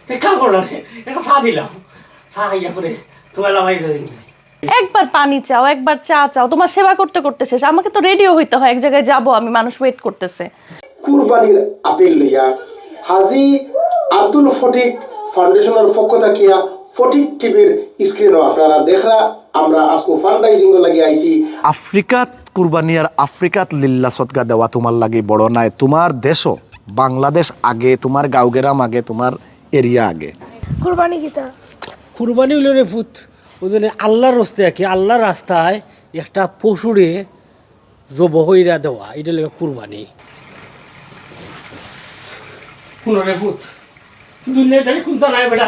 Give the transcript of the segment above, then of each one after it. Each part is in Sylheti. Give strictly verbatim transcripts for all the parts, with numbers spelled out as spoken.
দেখা করো না রে, একটা চা দিলাম, চা খাইয়া পরে তোমার লামাই ধরে নিবি। একবার পানি চাও, একবার চা চাও, তোমার সেবা করতে করতে শেষ। আমাকে তো রেডিও হইতে হয়, এক জায়গায় যাব আমি, মানুষ ওয়েট করতেছে। কুরবানির আপিল লইয়া হাজী আব্দুল ফটিক ফাউন্ডেশনের পক্ষ থাকিয়া ফটিক টিভির স্ক্রিনও আপনারা দেখরা। আমরা আজকে ফান্ড রাইজিং লাগি আইছি। আফ্রিকাত কুরবানি আর আফ্রিকাত লিল্লা সদকা দেওয়া তোমার লাগি বড় নায়। তোমার দেশও বাংলাদেশ আগে, তোমার গাঁওগেরাম আগে, তোমার এরিয়া আগে। কুরবানি কিতা? কুরবানি হইল রে ফুত, ওই জন্য আল্লাহর রস্তে আর কি, আল্লাহর রাস্তায় একটা পশুরে জব হইরা দেওয়া, এটা হইল কুরবানি। হুনো রে ফুত, দুনিয়া জানি কোনটা নাই বেটা,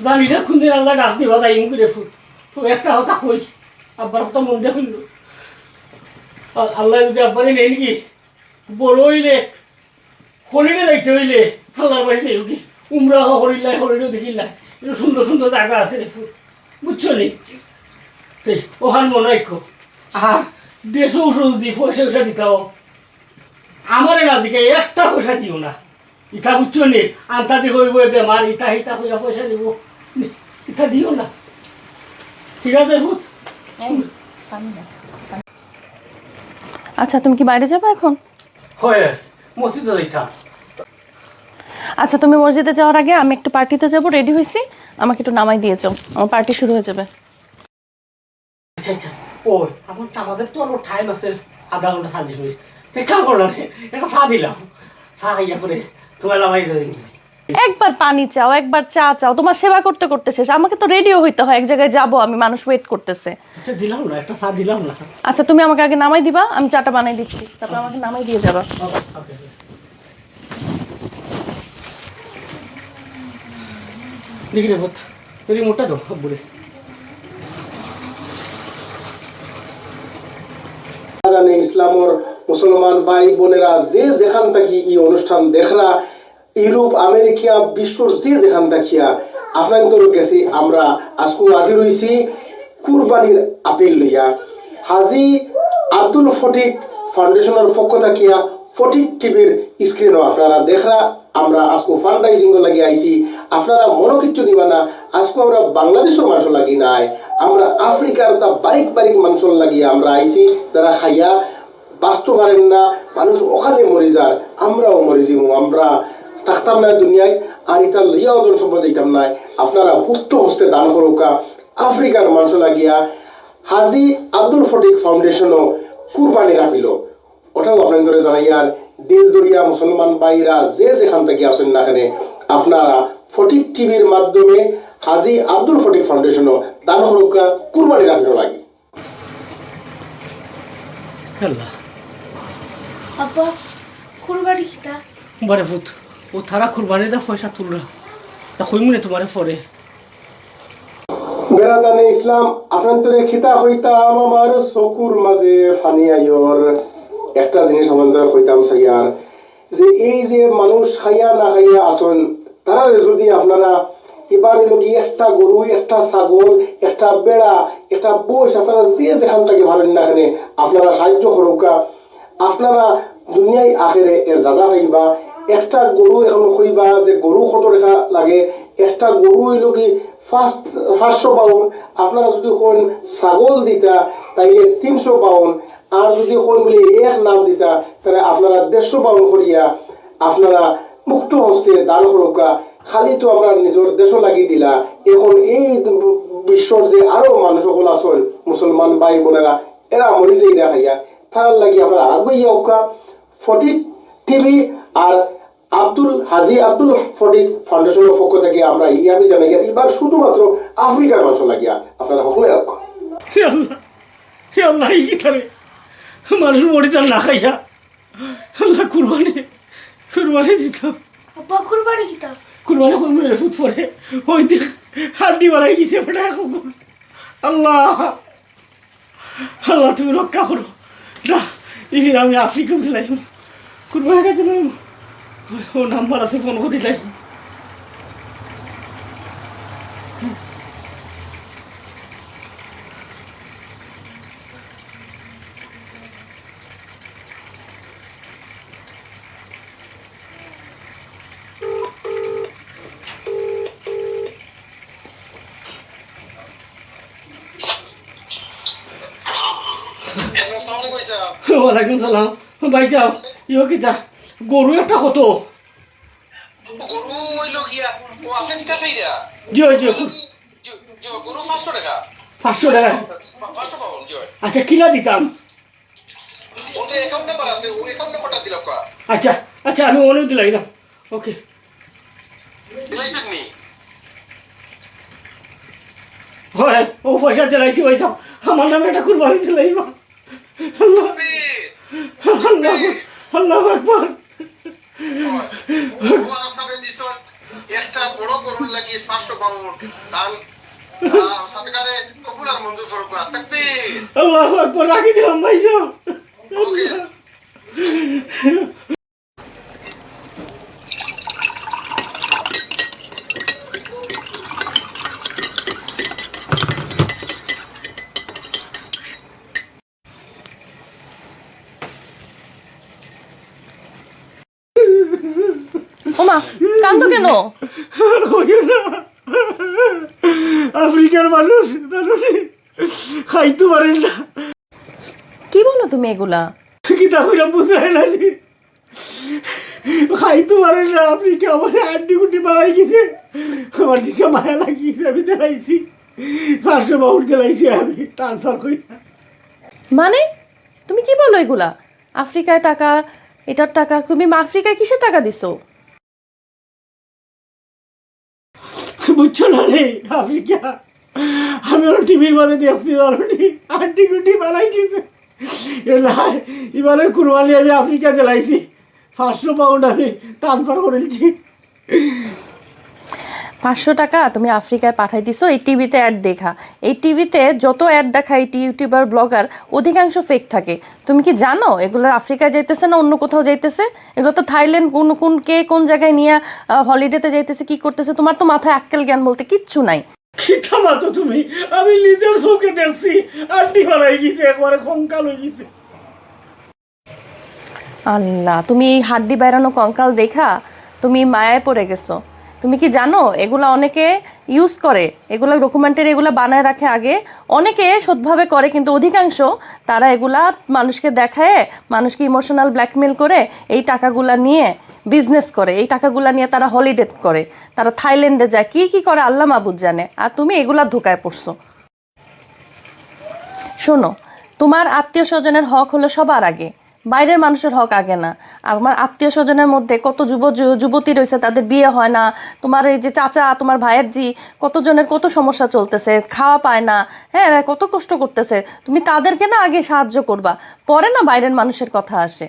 জানি না কোন দিন আল্লাহ ডাক দিবা তাই মুখে রে ফুত। তো একটা কথা কই, আব্বার কথা মন দিয়ে শুনলো। আ-, আল্লাহ যদি আব্বারে নেই নাকি, বড় হইলে হলিডে যাইতে হইলে আল্লাহর বাড়ি যাইও কি? উমরা হরিল্লাই, হলিডে দেখিল্লাই। একটু সুন্দর সুন্দর জায়গা আছে রে ফুত, বুঝছো নি? তেই ওখান মনে রাখো। আর দেশো উসো যদি পয়সা উসা দিতাও, আমারে না দিকে একটা পয়সা দিও না। ইতা বুঝছো নি? আন্তা দি কইব এ বেমার, ইতা হিতা কইয়া পয়সা নিব। ইতা দিও না। ঠিক আছে ফুত? এই, পানি না। আচ্ছা, তুমি কি বাইরে যাবে এখন? হয়, মসজিদে যাইতাম। আচ্ছা, তুমি মসজিদে যাওয়ার আগে আমি একটু পার্টিতে যাব, রেডি হইছি, আমাকে একটু নামাই দিয়ে যাও, আমার পার্টি শুরু হয়ে যাবে। আচ্ছা, আচ্ছা, ওই আমার, আমাদের তো আরো টাইম আছে, আধা ঘন্টা, চল্লিশ মিনিট। দেখা করো না রে, একটা চা দিলাম, চা খাইয়া পরে তোমার লামাই ধরে নিবি। একবার পানি চাও, একবার চা চাও, তোমার সেবা করতে করতে শেষ। আমাকে তো রেডিও হইতে হয়, এক জায়গায় যাব আমি, মানুষ ওয়েট করতেছে। আচ্ছা, দিলাম না, একটা চা দিলাম না। আচ্ছা, তুমি আমাকে আগে নামাই দিবা, আমি চাটা বানাই দিচ্ছি, তারপর আমাকে নামাই দিয়ে যাবা। ওকে, ওকে। দেখি রে পুত, রিমোটটা দাও, বুড়ি। জানে ইসলামর মুসলমান ভাই বোনেরা যে যেখান থাকি এই অনুষ্ঠান দেখরা, ইউরোপ, আমেরিকা, বিশ্বর যে যেখান থাকিয়া আপনাদের গেছে আমরা আজকে হাজির হইছি কুরবানির আপিল লইয়া। হাজী আব্দুল ফটিক ফাউন্ডেশনের পক্ষ থাকিয়া ফটিক টিভির স্ক্রিনও আপনারা দেখরা, আমরা আজকে ফান্ড রাইজিং লাগি আইছি। আপনারা মনো কিচ্ছু দিবা না, আজকে আমরা বাংলাদেশের মানুষ লাগি নাই, আমরা আফ্রিকার তা বারিক বারিক মানুষের লাগি আমরা আইছি, যারা খাইয়া বাঁচতে পারেন না, মানুষ ওখানে মরি যার, আমরাও মরি যাইমু, আমরা থাকতাম না দুনিয়ায়, আর এটা লইয়াও ধন সম্পদ দিতাম না। আপনারা মুক্ত হস্তে দান করুকা আফ্রিকার মানুষ লাগিয়া। হাজী আব্দুল ফটিক ফাউন্ডেশনও কুরবানির আপিল, ওটাও আপনাদের জানাই। আর দিল দরিয়া মুসলমান ভাইরা যে যেখান থেকে আসেন না কেন, আপনারা ফটিক টিভির মাধ্যমে হাজী আব্দুল ফটিক ফাউন্ডেশনও দান করুকা কুরবানির আপিল লাগি। আল্লাহ। আব্বা, কুরবানি কিতা? বারে পুত, ও তারা কুরবানি দা পয়সা তুলরা। তা কইমু নে তোমারে পরে। বেরাদানে ইসলাম, আপনান্তরে কিতা কইতাম, আমার চকুর মাঝে পানি আইয়র। একটা জিনিস আপনান্তরে কইতাম চাইয়ার, যে এই যে মানুষ খাইয়া না খাইয়া আছইন, তারারে যদি আপনারা এবার অইলো কি একটা গরু, একটা ছাগল, একটা বেড়া, একটা বইস, আপনারা যে যেখান থাকি পারইন না কেনে আপনারা সাহায্য করুকা। আপনারা দুনিয়ায় আখেরে এর যা যা পাইবা। একটা গরু এখন কইবা যে গরু কত টেকা লাগে, একটা গরু অইলো কি পাঁচ, পাঁচশো পাউন্ড, আপনারা যদি কইন ছাগল দিতা তাইলে তিনশো পাউন্ড, আর যদি কইন বলে এক লাখ দিতা, তাহলে আপনারা দেড়শো পাউন্ড করিয়া আপনারা মুক্ত হস্তে দান করুকা। খালি তো আমরা নিজর দেশও লাগি দিলা, এখন এই বিশ্বর যে আরো মানুষ সকল আছইন, মুসলমান ভাই বোনেরা, এরা মরি যাইরা খাইয়া, তারার লাগি আপনারা আগুইয়া উকা। ফটিক টিভি আর আব্দুল হাজী আব্দুল ফটিক ফাউন্ডেশনের পক্ষ থেকে আমরা ইয়ামি জানাই, আর এবার শুধুমাত্র আফ্রিকার মানুষ লাগিয়া আপনারা সকলে আউকা। হে আল্লাহ, হে আল্লাহ, এই কিতারে মানুষ মরি যার না খাইয়া। আল্লাহ, কুরবানি, কুরবানি দিত। আব্বা, কুরবানি কিতা? কুরবানি করবো রে পুত পরে। ওই দেখ, হাড্ডি বাড়াই গেছে বেটা এখন। আল্লাহ, আল্লাহ, তুমি রক্ষা করো। না, ইফির আমি আফ্রিকা দিলাইমু। কুরবানি কাটে দিলাইমু। ও নাম্বার আছে, ফোন করি লাই। ওয়ালাইকুম সালাম। ভাইসাব, ইয়ো কিতা? গরু একটা কত? গরু অইলো গিয়া, ও আপনি কিতা চাইরা? জি, জি, জি। জি, জি, গরু পাঁচশো টেকা। পাঁচশো টেকা? পা-, পাঁচশো পাউন্ড, জি। আচ্ছা, কিলা দিতাম? ও তো অ্যাকাউন্ট নাম্বার আছে, ও অ্যাকাউন্ট নাম্বারটা দিলাউক্কা। আচ্ছা, আচ্ছা, আমি অনো দিলাইরাম। ওকে। দিলাইছইন নি? অয়, অউ পয়সা দিলাইছি ভাইসাব। আমার নামে একটা কুরবানি দিলাইবা। আল্লাহ, আল্লাহ, আল্লাহু আকবার। ও আপনারে দিছইন একটা বড় গরুর লাগি পাঁচশো পাউন্ড দান, আহ, সদকারে কবুল আর মঞ্জুর করউক্কা। তাকবীর। আল্লাহু আকবার, রাখি দিলাম ভাইসাব। ওকে। ওমা, কান্দো কেন? আর কইও না। আফ্রিকার মানুষ, মানুষ খাইতো পারের না। কি বলো তুমি এগুলা? কিতা কইরাম বুঝরায় না নি? খাইতো পারের না, আফ্রিকা আমারে আড্ডি গুড্ডি বানাই গেছে। আমার দিকে মায়া লাগি গেছে, আমি দিলাইছি। পাঁচশো পাউন্ড দিলাইছি আমি, ট্রান্সফার কইরা। মানে? তুমি কি বলো এগুলা? আফ্রিকায় টাকা, এটার টাকা, তুমি মা-, আফ্রিকায় কিসের টাকা দিছো? বুঝছো না রে, আফ্রিকা, আমি অনো টিভির মাঝে দেখছি, already আড্ডি গুড্ডি বানাই গেছে। এর লাই, ইবারে কুরবানি আমি আফ্রিকা দিলাইছি, পাঁচশো পাউন্ড আমি ট্রান্সফার করিলছি। পাঁচশো টাকা তুমি আফ্রিকায় পাঠাই দিছো এই টিভিতে অ্যাড দেখা। এই টিভিতে যত অ্যাড দেখায় এই ইউটিউবার, ব্লগার, অধিকাংশ ফেক থাকে। তুমি কি জানো এগুলা আফ্রিকায় যাইতেছে না অন্য কোথাও যাইতেছে? এগুলা তো থাইল্যান্ড, কোন, কোন, কে কোন জায়গায় নিয়া, আহ, হলিডেতে যাইতেছে, কি করতেছে, তোমার তো মাথায় আক্কেল জ্ঞান বলতে কিচ্ছু নাই। কিতা মাতো তুমি? আমি নিজের চউখে দেখছি, আড্ডি বানাই গেছে, একবারে কঙ্কাল অই গেছে। আল্লাহ, তুমি এই হাড্ডি বাইরানো কঙ্কাল দেখা তুমি মায়ায় পড়ে গেছো। তুমি কি জানো এগুলা অনেকে ইউজ করে, এগুলা ডকুমেন্টারি এগুলা বানায় রাখে আগে, অনেকে সৎভাবে করে, কিন্তু অধিকাংশ তারা এগুলা মানুষকে দেখায়, মানুষকে ইমোশনাল ব্ল্যাকমেইল করে, এই টাকাগুলা নিয়ে বিজনেস করে, এই টাকাগুলা নিয়ে তারা হলিডে করে, তারা থাইল্যান্ডে যায়, কি কি করে আল্লাহ মাবুদ জানে। আর তুমি এগুলা ধোকায় পড়ছো। শোনো, তোমার আত্মীয় স্বজনের হক হলো সবার আগে, বাইরের মানুষের হক আগে না। আমার আত্মীয় স্বজনের মধ্যে কত যুব যু-, যুবতী রয়েছে, তাদের বিয়ে হয় না। তোমার এই যে চাচা, তোমার ভাইয়ের জি, কতজনের কত সমস্যা চলতেছে, খাওয়া পায় না, হ্যাঁ, এরা কত কষ্ট করতেছে। তুমি তাদেরকে না আগে সাহায্য করবা, পরে না বাইরের মানুষের কথা আসে।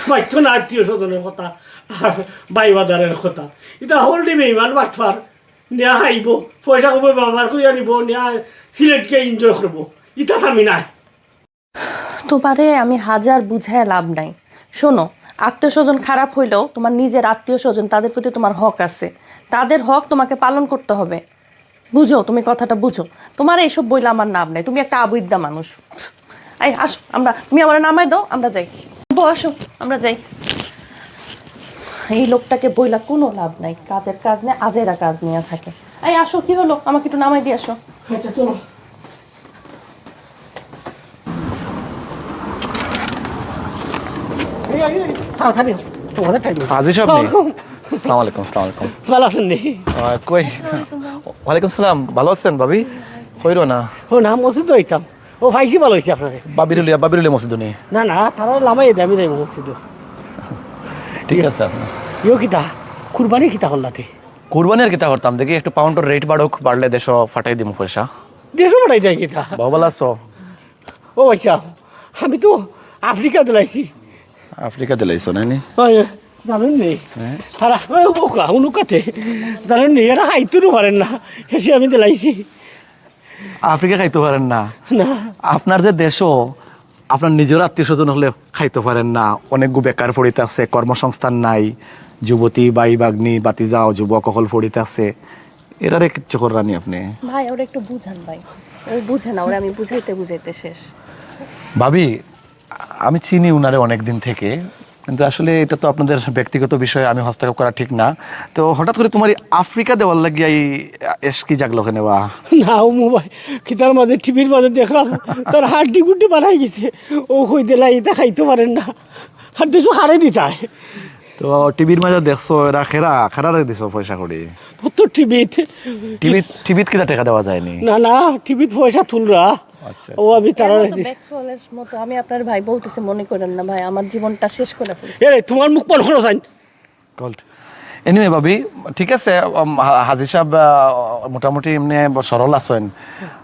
মাইতো না আত্মীয় স্বজনের কথা, আর ভাই বাদারের কথা। ইতা হকলটি বেইমান বাটপার। নিয়া খাইবো, পয়সা কবে ব্যবহার করিয়া নিবো, নিয়া সিলেট গিয়া এনজয় করবো। ইতাত আমি নাই। তোমারে আমি হাজার বুঝায় লাভ নাই। শোনো, আত্মীয় স্বজন খারাপ হইলেও তোমার নিজের আত্মীয় স্বজন, তাদের প্রতি তোমার হক আছে। তাদের হক তোমাকে পালন করতে হবে। বুঝো, তুমি কথাটা বুঝো। তোমার এইসব বইলে আমার লাভ নাই, তুমি একটা আবৈদ্যা মানুষ। এই আসো, আমরা, তুমি আমার নামাই দাও, আমরা যাই। বউ, আসো, আমরা যাই। এই লোকটাকে বইলা কোনো লাভ নাই, কাজের কাজ নেই, আজেরা কাজ নিয়ে থাকে। এই আসো, কি হলো, আমাকে একটু নামাই দিয়ে আসো। আচ্ছা, চলো। এই, এই, এই, তাড়াতাড়ি, তোমাদের টাইম। আজি সাহেব নেই। আসসালামু আলাইকুম, আসসালামু আলাইকুম। ভালো আছেন নি? আহ, কই? ওয়ালাইকুম সালাম, ভালো আছেন ভাবি? কইরো না। ও না, মসজিদ হইতাম। ও, পাইছি, ভালো হইছে আপনারে। বাবিরে লইয়া, বাবিরে লইয়া মসজিদো নি? না, না, তারা লামাই দে, আমি যাইব মসজিদো। ঠিক আছে আপনার। ইয়ো কিতা? কুরবানি কিতা করলাতে? কুরবানি আর কিতা করতাম, দেখি একটু পাউন্ডর রেট বাড়ুক, বাড়লে দেশো ফাটাই দিমু পয়সা। দেশো ফাটাই যায় কিতা? বাবা ভালা আছো? ও আচ্ছা, আমি তো আফ্রিকা দিলাইছি। আফ্রিকা দিলাইছো না নি? হয়, জানেন নি? হ্যাঁ। তারা, ওই বোকা, উনুকাতে। জানেন নি, এরা খাইতো না পারেন না। এসে আমি দিলাইছি। আফ্রিকা খাইতো পারেন না? না। আপনার যে দেশো, আপনার নিজের আত্মীয় স্বজন হলে খাইতো পারেন না, অনেকগু বেকার পড়ি থাকছে, কর্মসংস্থান নাই, যুবতী, ভাই, ভাগ্নি, ভাতিজা, যুবক অকল পড়ি থাকছে, এরারে কিচ্ছু কররা নি আপনি? ভাই, ওরে একটু বুঝান ভাই, ও বুঝে না, ওরে আমি বুঝাইতে বুঝাইতে শেষ। ভাবি, আমি চিনি উনারে অনেক দিন থেকে, কিন্তু আসলে এটা তো আপনাদের ব্যক্তিগত বিষয়, আমি হস্তক্ষেপ করা ঠিক না। তো হঠাৎ করে তোমার এই আফ্রিকা দেওয়ার লাগিয়া এই এশকি জাগলো কেনে বা? না, ও মোবাইল কিতার মাঝে, টিভির মাঝে দেখলাম, তার হাড্ডি গুড্ডি বানাই গেছে। ও কই দিলা, এটা খাইতে পারেন না, আর দেশো হারে দিতায়। তো টিভির মাঝে দেখছো, এরা খেরা খেরারে দিছো পয়সা করি? ও তো টিভিত। টিভিত টিভিত কিতা টাকা দেওয়া যায়নি? না, না, টিভিত পয়সা তুলরা। আচ্ছা। ও আমি তারা এর মতো ব্যাককলের মতো আমি আপনার ভাই বলতেছি মনে করেন না ভাই, আমার জীবনটা শেষ করে ফেলছে। এ, তোমার মুখ বন্ধ করো চাইন। কল্ট। এনিওয়ে ভাবি, ঠিক আছে, উম, হা- হাজি সাহেব আহ, মোটামুটি এমনি সরল আছেন।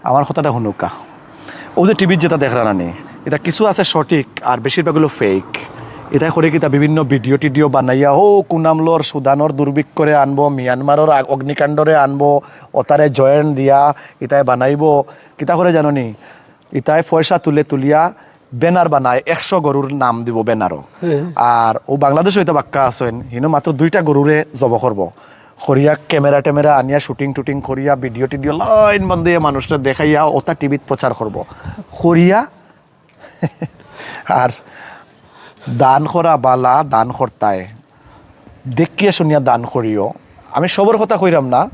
আমার কথাটা শুনুকা। ও যে টিভিত যেটা দেখরা নানি, এটা কিছু আছে সঠিক, আর বেশিরভাগ হলো ফেক। এটা করে কিতা বিভিন্ন ভিডিও টিডিও বানাইয়া, ও কুনামলর সুদানর দুর্ভিক্ষরে আনবো, মিয়ানমারর আগ- অগ্নিকাণ্ডরে আনবো, ওতারে জয়েন্ট দিয়া ইতায় বানাইবো। কিতা করে জানো নি? ইতায় পয়সা তুলে তুলিয়া ব্যানার বানায়, একশো গরুর নাম দিব ব্যানারও। আর ও বাংলাদেশো ইতা বাক্কা আছেন, হিনো মাত্র দুইটা গরুরে জব করবো। করিয়া ক্যামেরা ট্যামেরা আনিয়া শুটিং টুটিং করিয়া ভিডিও টিডিও লাইন বান্ধিয়া মানুষরে দেখাইয়া ওটা টিভিত প্রচার করব। করিয়া আর দান করা বালা, দান করতায় দেখিয়া শুনিয়া দান করিও। আমি সবর কথা কইরাম না,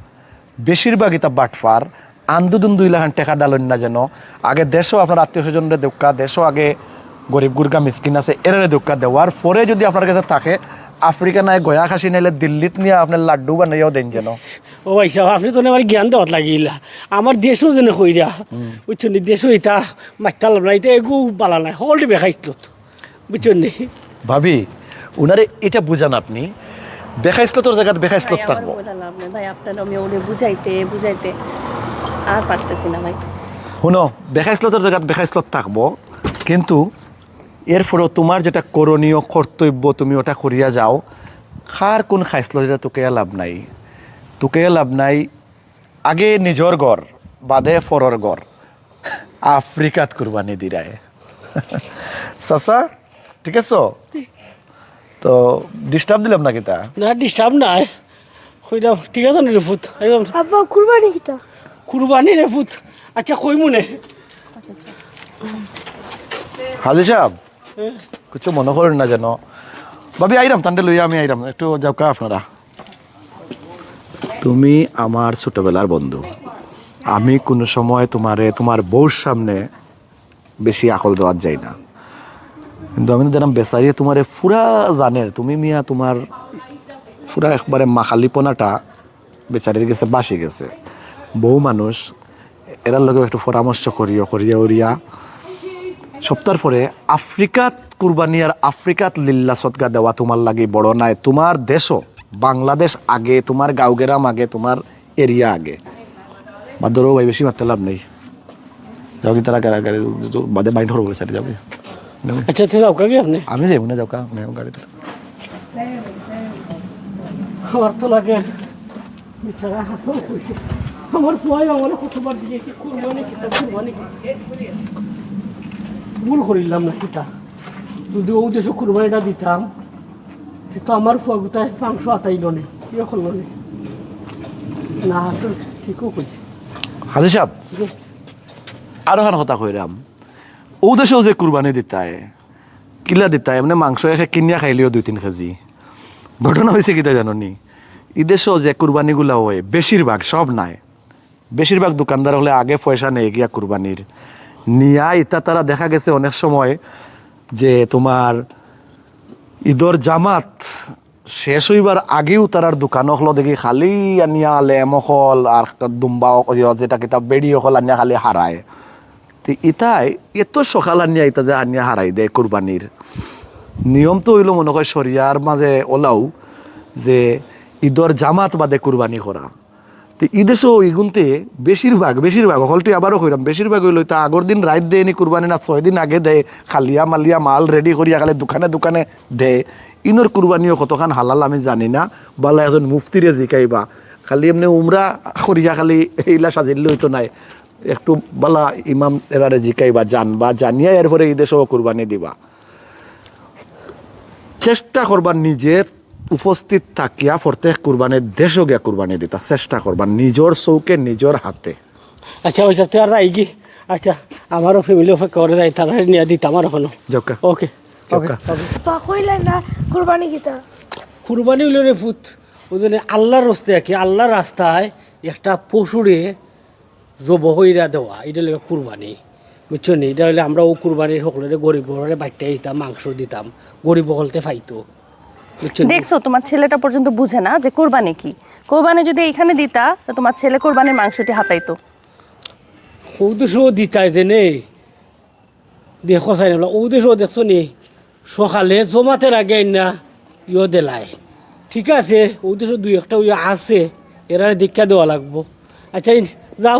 বেশিরভাগ ইতা বাটফার। আন্দু দুন্দু ইলাখান টেকা ডালইন না যেন। আগে দেশো আপনার আত্মীয় স্বজনরে দেউক্কা, দেশো আগে গরিব গুরগা মিসকিন আছে, এরারে দেউক্কা। দেওয়ার পরে যদি আপনার কাছে থাকে, আফ্রিকা নাই, গয়া খাসি নাইলে দিল্লিত নিয়া আপনার লাড্ডু বানাইয়াও দেন যেন। ও ভাই সাহেব, আপনি তো আমার জ্ঞান দেওয়াত লাগিলা। আমার দেশও যেন কইরা, বুঝছেন নি? দেশও ইতা মাইতাল নাই, ইতা এগু বালা নাই, হকলটি বেখাইছলত, বুঝছেন নি? ভাবি, উনারে এটা বুঝান আপনি, বেখাইছলতর জাগাত বেখাইছলত ভাই, আমার থাকবো। বলে লাভ নেই ভাই, আপনার আমি ওরে বুঝাইতে বুঝাইতে আর পারতেছি না ভাই। হুনো, বেখাইছলতর জাগাত বেখাইছলত থাকবো, কিন্তু এরপরেও তোমার যেটা করণীয় কর্তব্য, তুমি ওটা করিয়া যাও। কার কোন খাইছলত যেটা তুকাইয়া লাভ নাই, তুকাইয়া লাভ নাই। আগে নিজর ঘর, বাদে পরর ঘর। আফ্রিকাত কুরবানি দিরায়। চাচা, ঠিক আছো? তো ডিস্টার্ব দিলাম না কিতা? না, ডিস্টার্ব নাই। কইলাম, ঠিক আছে নি রে পুত? আইবাম। আব্বা, কুরবানি কিতা? কুরবানি রে পুত। আচ্ছা, কইমু নে। হাজি সাহেব, কিছু মনে করেন না যেন। ভাবি, আইরাম, তান্ডে লইয়া আমি আইরাম, একটু যাউক্কা আপনারা। তুমি আমার ছোটবেলার বন্ধু, আমি কোনো সময় তোমারে তোমার বউর সামনে বেশি আকল দেওয়াত যাই না, কিন্তু আমি তো দেখলাম বেচারিয়ে তোমারে পুরা জানের, তুমি মিয়া তোমার পুরা একবারে মাখালিপনাটা বেচারির গেছে বাসি গেছে। বউ মানুষ, এরার লগে একটু পরামর্শ করিও, করিয়া উরিয়া সপ্তাহর পরে আফ্রিকাত কুরবানি আর আফ্রিকাত লিল্লা সদকা দেওয়া তোমার লাগি বড় নায়। তোমার দেশও, বাংলাদেশ আগে, তোমার গাঁও গেরাম আগে, তোমার এরিয়া আগে। বাদ ধরো ভাই, বেশি মাততে লাভ নেই। যাও কি তারা গাড়ি, গাড়ি বাদে মাইন্ড করবো স্যার, যাবে। আচ্ছা, তুই যাউক্কা কি আপনি? আমি যাইব না, যাউক্কা, আপনি গাড়ি ধরো। আমার তো লাগে বিচারা হাসাও কইছে। আমার ফুয়াই আমার কতবার দিয়ে কি কুরবানি কিতা, কুরবানি কিতা। ভুল করিলাম না কিতা? যদি ও দেশে কুরবানিটা দিতাম, তে তো আমার ফুয়া গুতায় মাংস আতাইল নে, ইয়ে করল নে। না, আসলে ঠিকও কইছে। হাজি সাহেব, আরো খান কথা কইরাম, ও দেশেও যে কুরবানি দিতায়, কিলা দিতায়, এমনি মাংস একে কিনিয়া খাইলেও দুই তিন কেজি। ঘটনা হয়েছে কিতা জানো নি? ই দেশেও যে কুরবানিগুলা হয়, বেশিরভাগ, সব নাই, বেশিরভাগ দোকানদার হলে আগে পয়সা নেই গিয়া কুরবানির, নিয়া ইতা তারা দেখা গেছে অনেক সময় যে তোমার ঈদর জামাত শেষ হইবার আগেও তারার দোকান অকল দেখি খালি আনিয়া লেম অকল আর দুম্বা অক-, ইয় যেটা কিতা বেড়ি অকল আনিয়া খালি হারায়। তে ইতায় এত সকাল আনিয়া ইতা যে আনিয়া হারাই দেয় কুরবানির। নিয়ম তো হইল মনে হয় শরিয়ার মাঝে ওলাও যে ঈদর জামাত বাদে কুরবানি করা। তে ই দেশও ইগুনতে বেশিরভাগ, বেশিরভাগ, হকলটি আবারও কইরাম, বেশিরভাগ হইল তা আগর দিন রাইত দেয় নি কুরবানি না, ছয় দিন আগে দেয়, খালিয়া মালিয়া মাল রেডি করিয়া খালি দোকানে দোকানে দেয়। ইনর কুরবানিও কতখান হালাল আমি জানি না, বালা একজন মুফতিরে জিকাইবা, খালি এমনি উমরা করিয়া খালি এইলা সাজিল্লে হইতো নাই, একটু বালা ইমাম এরারে জিকাইবা, জানবা, জানিয়া এরপরে ই দেশেও কুরবানি দিবা। চেষ্টা করবা নিজে উপস্থিত থাকিয়া প্রত্যেক কুরবানির দেশও গিয়া কুরবানি দিতা চেষ্টা করবা, নিজর চৌকে নিজর হাতে। আচ্ছা, ওই সাথে আর যাই কি? আচ্ছা, আমারও ফ্যামিলি অপেক্ষা করে যায়, তারা নিয়ে দিতাম আর এখনো। যাউক্কা। ওকে। চক্কা। বা কইলেন না কুরবানি কিতা? কুরবানি অইলো রে পুত, ওই জন্য আল্লাহর রাস্তায় কি, আল্লাহর রাস্তায় একটা পশুরে জব কইরা দেওয়া, এটা অইলো কুরবানি, বুঝছো নি? এটা অইলে আমরা ও কুরবানির হকলরে গরিবরে বাট্টা দিতাম, মাংস দিতাম, গরিব হকলতে পাইতো, বুঝছো নি? দেখছো, তোমার ছেলেটা পর্যন্ত বুঝে না যে কোরবানি কি। কোরবানি যদি এখানে দিতা, তো তোমার ছেলে কোরবানির মাংসটি হাতাইতো। ও দেশও দিতায় যে নেই, দেখো চাই না, ও দেশও দেখছো নি, সকালে জমাতের আগে আইনা ইয়ো দিলায়। ঠিক আছে, ও দেশও দুই একটা ইয়ো আছে, এরারে দেখিয়া দেওয়া লাগবো। আচ্ছা, ইন-, যাও,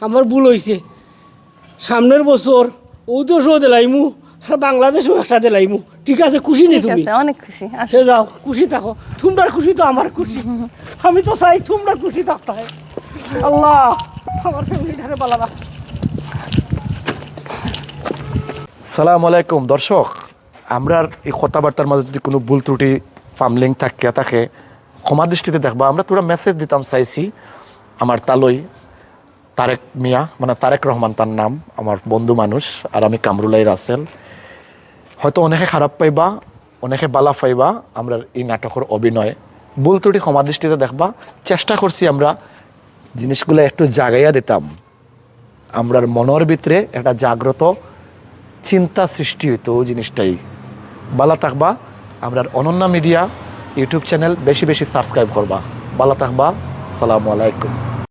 আমার ভুল অইছে। সামনের বছর ও দেশও দিলাইমু, আর বাংলাদেশও একটা দিলাইমু। ঠিক আছে, খুশি নি ঠিক তুমি? আছে, অনেক খুশি। আসো। সে যাও, খুশি থাকো। তোমরার খুশি তো আমার খুশি। আমি তো চাই তোমরা খুশি থাকতায়। আল্লাহ, আমার ফ্যামিলিটারে বালা রাখ। সালাম আলাইকুম দর্শক, আমরার এই কথাবার্তার মাঝে যদি কোনো ভুল ত্রুটি ফামলিং থাকিয়া থাকে, ক্ষমা দৃষ্টিতে দেখবা। আমরা থুড়া মেসেজ দিতাম চাইছি আমার তালই তারেক মিয়া, মানে তারেক রহমান তার নাম, আমার বন্ধু মানুষ, আর আমি কামরুলাই রাসেল। হয়তো অনেকে খারাপ পাইবা, অনেকে বালা পাইবা আমরার এই নাটকর অভিনয়। ভুল ত্রুটি ক্ষমা দৃষ্টিতে দেখবা। চেষ্টা করছি আমরা জিনিসগুলা একটু জাগাইয়া দিতাম, আমরার মনর ভিতরে একটা জাগ্রত চিন্তা সৃষ্টি অইতো, ওই জিনিসটাই। বালা থাকবা, আমরার অনন্যা মিডিয়া YouTube চ্যানেল বেশি বেশি সাবস্ক্রাইব করবা। বালা থাকবা, সালামু আলাইকুম।